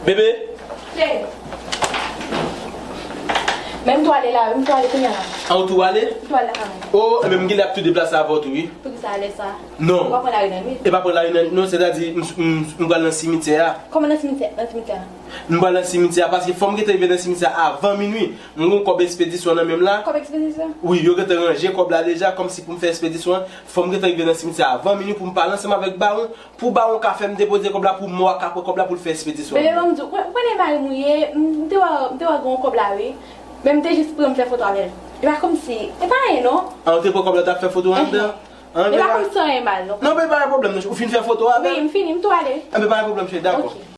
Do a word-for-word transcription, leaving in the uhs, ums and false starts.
Bebe! Cheri. Men m tou ale la, men m tou ale kounye a la. An, ou tou ale? M tou ale la. O, enben, m genlè ap tou deplase avè w tou, wi. Poukisa lè sa? Non. Ou pa pran lari nan nwit? E pa pran lari nan nwit, non, sètadi, m, m, m pral nan simityè a. Kòman nan simityè, nan simityè a? M pral nan simityè a, paske fò m gentan rive nan simityè a avan minui. M gen yon kòb ekspedisyon nan men m la. Kòb ekspedisyon? Wi, yo gentan ranje kòb la deja, kòmsi pou m fè ekspedisyon an. Fò m gentan rive nan simityè a avan minui pou m pale ansanm avèk Bawon. Pou Bawon ka fè m depoze kòb la, pou mò a ka pran kòb la pou l fè ekspedisyon an. Bebe, ban m di w, ou, ou konnen mari m ou ye, m, m te wè, m te wè gen yon kòb la, wi. Men m te jis pran m fè foto avè l. E pa kòmsi, e pa anyen, non. An, ou te pran kòb la, w t ap fè foto anndan? An, e pa kòmsi anyen mal, non. Non, men pa gen pwoblèm, non. Ou fin fè foto avè l? Wi, m fini, m tou ale. An, men pa gen pwoblèm, cheri, dakò. Ok.